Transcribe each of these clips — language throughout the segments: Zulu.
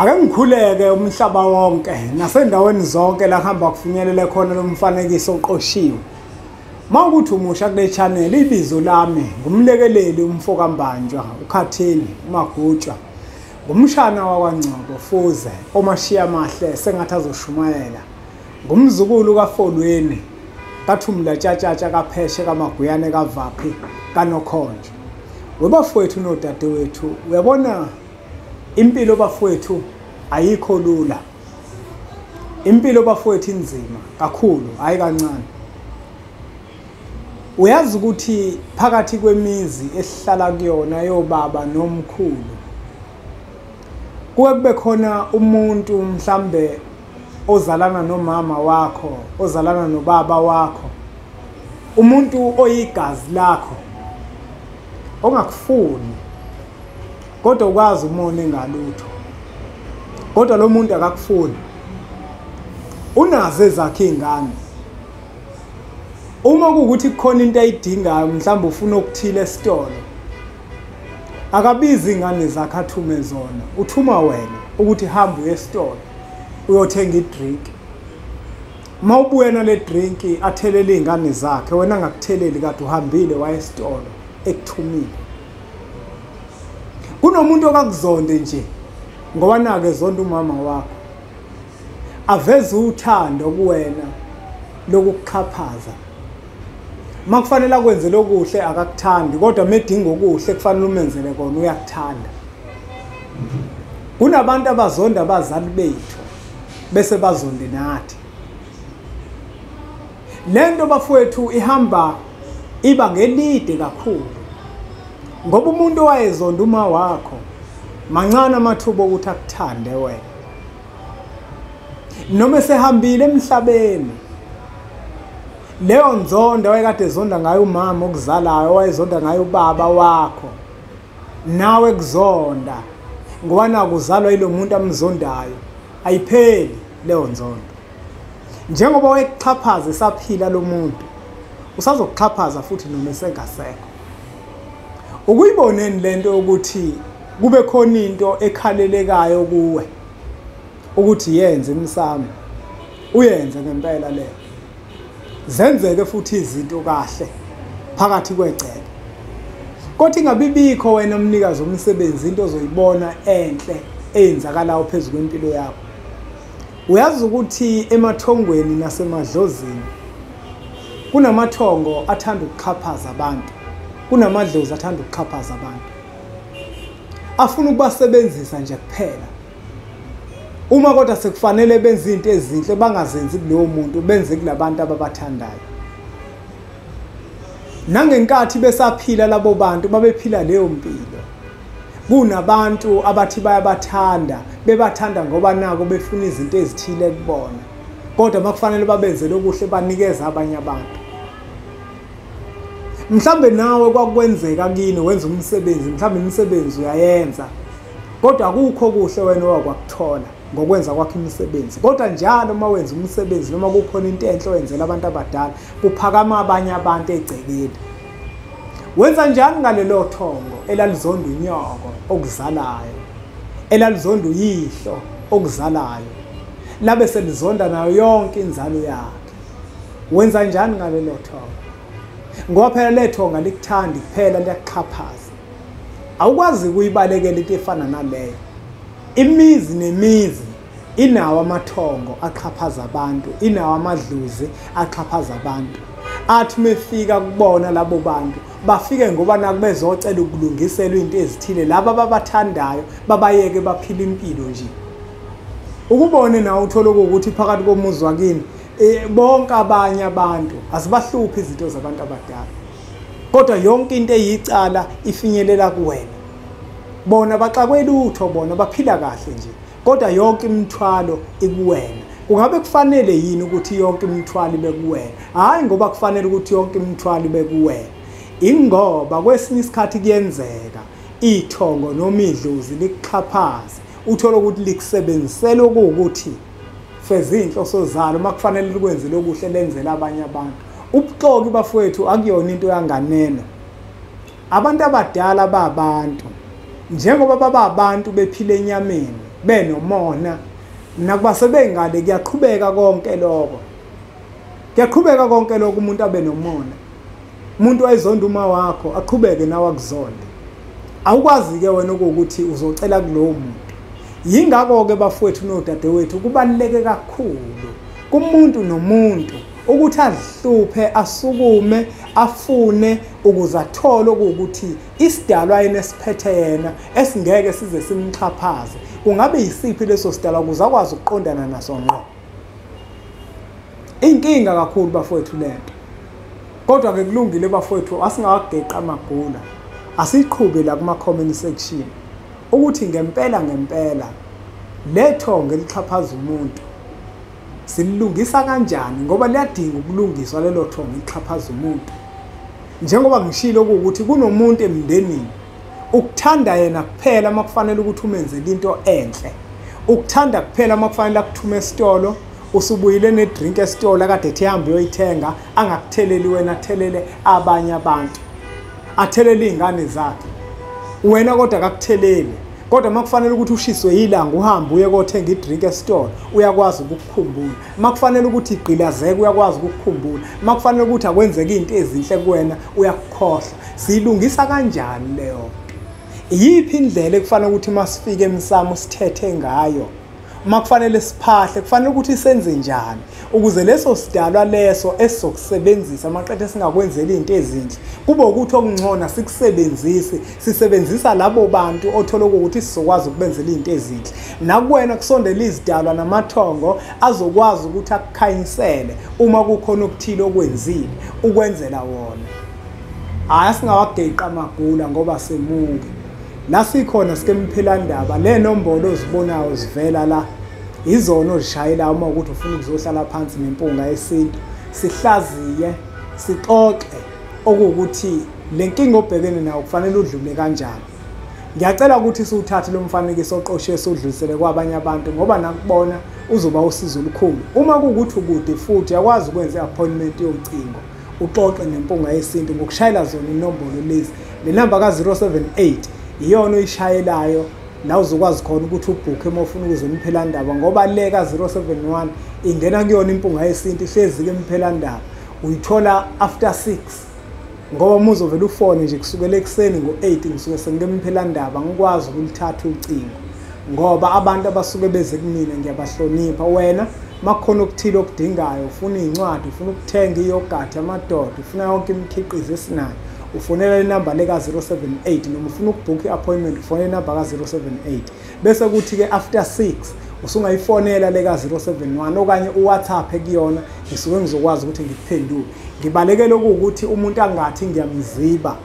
Ake ngikhuleke umhlaba wonke nasendaweni zonke la hamba kufinyelele khona lo mfanekiso oqoshiwe. Mawukuthi umusha kule channel, ibizo lami ngumlekeleli umfoka Mbanjwa, uKhathini uMagutshwa, ngumshana wakwaNgcobo Fuze omashiya mahle sengathi azoshumayela, ngumzukulu kaFolweni kaThumla Tshatshatsha kaPheshe kaMaguyane kaVaphi kaNokhonje. Webafowethu nodadewethu, uyabona impilo bafowethu ayikho lula. Impilo bafowethu inzima kakhulu, hayi kancane. Uyazi ukuthi phakathi kwemizi esihlala kuyona yobaba nomkhulu kuke kube khona umuntu mhlambe ozalana nomama wakho, ozalana nobaba wakho, umuntu oyigazi lakho ongakufuni, kodwa ukwazi umone ngalutho, kodwa lo muntu akakufuni, unazo ezakhe iy'ngane. Uma kuwukuthi kukhona into ayidingayo, mhlawumbe ufuna okuthile esitolo, akabizi iy'ngane zakhe athume zona, uthuma wena ukuthi hamba uye esitolo uyothenga idrink. Uma ubuya nale drink athelele iy'ngane zakhe, wena angakutheleli, kade uhambile waye esitolo ekuthumile. Kunomuntu okakuzonde nje ngoba nake ezonda umama wakho, aveze uthando kuwena lokukuxhaphaza. Uma kufanele akwenzele okuhle akakuthandi, kodwa medinga okuhle kufanele umenzele kona, uyakuthanda. Kunabantu abazonda abazali bethu bese bazonde nathi. Lento bafowethu ihamba iba ngelide kakhulu, ngoba umuntu owayezonda uma wakho mancane amathuba okuthi akuthande wena. Noma esehambile emhlabeni, leyo nzondo wayekade ezonda ngayo umama okuzalayo, wayezonda ngayo ubaba wakho, nawe kuzonda ngoba nakuzalwa yilo muntu amzondayo, ayipheli leyo nzondo. Njengoba wayekuxhaphaza esaphila lo muntu, usazokuxhaphaza futhi noma esengasekho. Ukuyiboneni lento yokuthi kube khona into ekhalelekayo kuwe ukuthi yenze imsamo, uyenze ngempela leyo, zenzeke futhi izinto kahle phakathi kwegceke, kodwa ingabibikho wena umnikazi womsebenzi into ozoyibona enhle eyenzakalayo phezu kwempilo yakho. Uyazi ukuthi emathongweni nasemadlozini kunamathongo athanda ukuxhaphaza abantu, kunamadlozi athanda ukuxhaphaza abantu, afuna ukubasebenzisa nje kuphela. Uma kodwa sekufanele benze izinto ezinhle bangazenzi kulowo muntu, benze kulabantu ababathandayo. Nangenkathi besaphila labo bantu babephila leyo mpilo, kunabantu abathi bayabathanda, bebathanda ngoba nako befuna izinto ezithile kubona, kodwa makufanele babenzele okuhle banikeza abanye abantu. Mhlambe nawe kwakwenzeka kini wenza umsebenzi, mhlambe imisebenzi uyayenza, kodwa akukho kuhle wena owakwakuthola ngokwenza kwakho imisebenzi. Kodwa njalo uma wenza umsebenzi noma kukhona into enhle oyenzela abantu abadala, kuphakama abanye abantu egcekeni. Wenza njani ngalelo thongo elalizonda unyoko okuzalayo, elalizonda uyihlo okuzalayo, labe selizonda nayo yonke inzalo yakhe? Wenza njani ngalelo thongo? Ngoba phela le thonga likuthandi kuphela, liyakuxhaphaza. Awukwazi ukuyibalekela into efana naleyo. Imizi nemizi inawo amathongo axhaphaza abantu, inawo amadlozi axhaphaza abantu. Athi mefika kubona labo bantu, bafike ngoba nakubezocela ukulungiselwa into ezithile, laba ababathandayo babayeke baphila impilo nje. Ukubone nawe uthole ukuthi phakathi komuzi wakini bonke abanye abantu azibahluphi izinto zabantu abadala, kodwa yonke into eyicala ifinyelela kuwena. Bona baxakwe lutho, bona baphila kahle nje, kodwa yonke imithwalo ikuwena. Kungabe kufanele yini ukuthi yonke imithwalo ibe kuwena? Hhayi, ngoba kufanele ukuthi yonke imithwalo ibe kuwena, ingoba kwesinye isikhathi kuyenzeka ithongo noma idlozi likuxhaphaze, uthole ukuthi likusebenzisela okuwukuthi feza iy'nhloso zalo, uma kufanele likwenze lokuhle lenzele abanye abantu. Ubuxoki bafowethu akuyona into yanganeno. Abantu abadala babantu, njengoba baba abantu bephila enyameni, Benomona nakuba sebengale kuyaqhubeka konke lokho. Kuyaqhubeka konke lokho umuntu abe nomona. Umuntu wayezonda uma wakho aqhubeke nawe akuzonde. Awukwazi ke wena ukuthi uzocela kulowo muntu. Yingakho ke bafowethu nodadewethu kubaluleke kakhulu kumuntu nomuntu ukuthi azihluphe, asukume, afune ukuze athole ukuthi isidalwa yena esiphethe yena esingeke size simxhaphaze. Kungabe yisiphi leso sidalwa ukuze akwazi ukuqondana naso ngqo. Inkinga kakhulu bafowethu lento. Kodwa ke kulungile bafowethu, asingawageqa amagula. Asiqhube la kuma comment section ukuthi ngempela ngempela lethongo elixhaphaza umuntu silungisa kanjani, ngoba liyadinga ukulungiswa lelo thongo elixhaphaza umuntu. Njengoba ngishilo ukuthi kunomuntu emndenini ukuthanda yena kuphela makufanele ukuthi umenzele into enhle, ukuthanda kuphela makufanele akuthume esitolo, usubuyile nedrink esitolo akade ethi hambe uyoyithenga, angakutheleli wena, athelele abanye abantu, athelele izingane zakhe wena, kodwa akakutheleli. Kodwa makufanele ukuthi ushiswe ilanga uhambe uye kothenga idrink esitolo, uyakwazi ukukukhumbula. Makufanele ukuthi igqilazeke, uyakwazi ukukukhumbula. Makufanele ukuthi akwenzeke izinto ezinhle kuwena, uyakukhohlwa. Siyilungisa kanjani leyo? Iyiphi indlela ekufanele ukuthi masifike emsamo sithethe ngayo? Makufanele siphahle, kufanele ukuthi senze njani ukuze leso sidalwa leso esizokusebenzisa maqedwe singakwenzeli izinto ezinhle kube ukuthi okungcono sikusebenzise, sisebenzisa labo bantu othola ukuthi sizokwazi ukubenzela izinto ezinhle. Nakuwena kusondela izidalwa namathongo azokwazi ukuthi akukhanyisele uma kukhona okuthile okwenzile ukwenzela wona. Hayi, singawageqa amagula ngoba semuke. La sikhona sike Mphelandaba, le nombolo ozibonayo zivela la izona ozishayela uma ukuthi ufuna ukuzohlala phansi nempunga yesintu, sihlaziye, sixoxe okuwukuthi le nkinga obhekene nayo kufanele udlule kanjani. Ngiyacela ukuthi siwuthathe lo mfanekiso oqoshiwe siwudlulisele kwabanye abantu, ngoba nakubona uzoba usizo olukhulu. Uma kuwukuthi ukude futhi uyakwazi ukwenza i-appointment yocingo uxoxe nempunga yesintu ngokushayela zona inombolo lezi. Le namba ka-078 iyona oyishayelayo la uzokwazi khona ukuthi ubhukhe uma ufuna ukuze Mphelandaba, ngoba le ka-071 ingena kuyona impunga yesintu, ihlezi ke Mphelandaba, uyithola after 6, ngoba uma uzovela ufone nje kusukela ekuseni ngo-8 ngisuke sengike Mphelandaba, ngikwazi ukulithatha ucingo ngoba abantu abasuke beze kumina ngiyabahlonipha. Wena makukhona okuthile okudingayo, ufuna iy'ncwadi, ufuna ukuthenga iyogathi amadoda, ufuna yonke imikhiqizo esinayo, ufonela inamba le ka-078, noma ufuna ukubhukha i-appointment ufonela inamba ka-078. Bese kuthi-ke after 6 usungayifonela le ka-071 okanye uWhatsApp kuyona, ngisuke ngizokwazi ukuthi ngikuphendule. Ngibalekele okuwukuthi umuntu angathi ngiyamziba,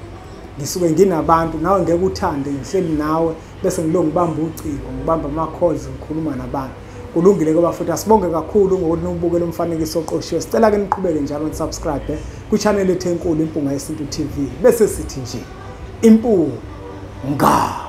ngisuke nginabantu, nawe ngeke uthande ngihleli nawe bese ngilo ngibamba ucingo, ngibamba ama-calls, ngikhuluma nabantu. Kulungile ke bafowethu, asibonge kakhulu ngokuthi niwubukele umfanekiso oqoshiwe. Sicela ke niqhubeke njalo nisubscribe kwi-channel ethu enkulu Impunga Yesintu TV. Bese sithi nje impunga.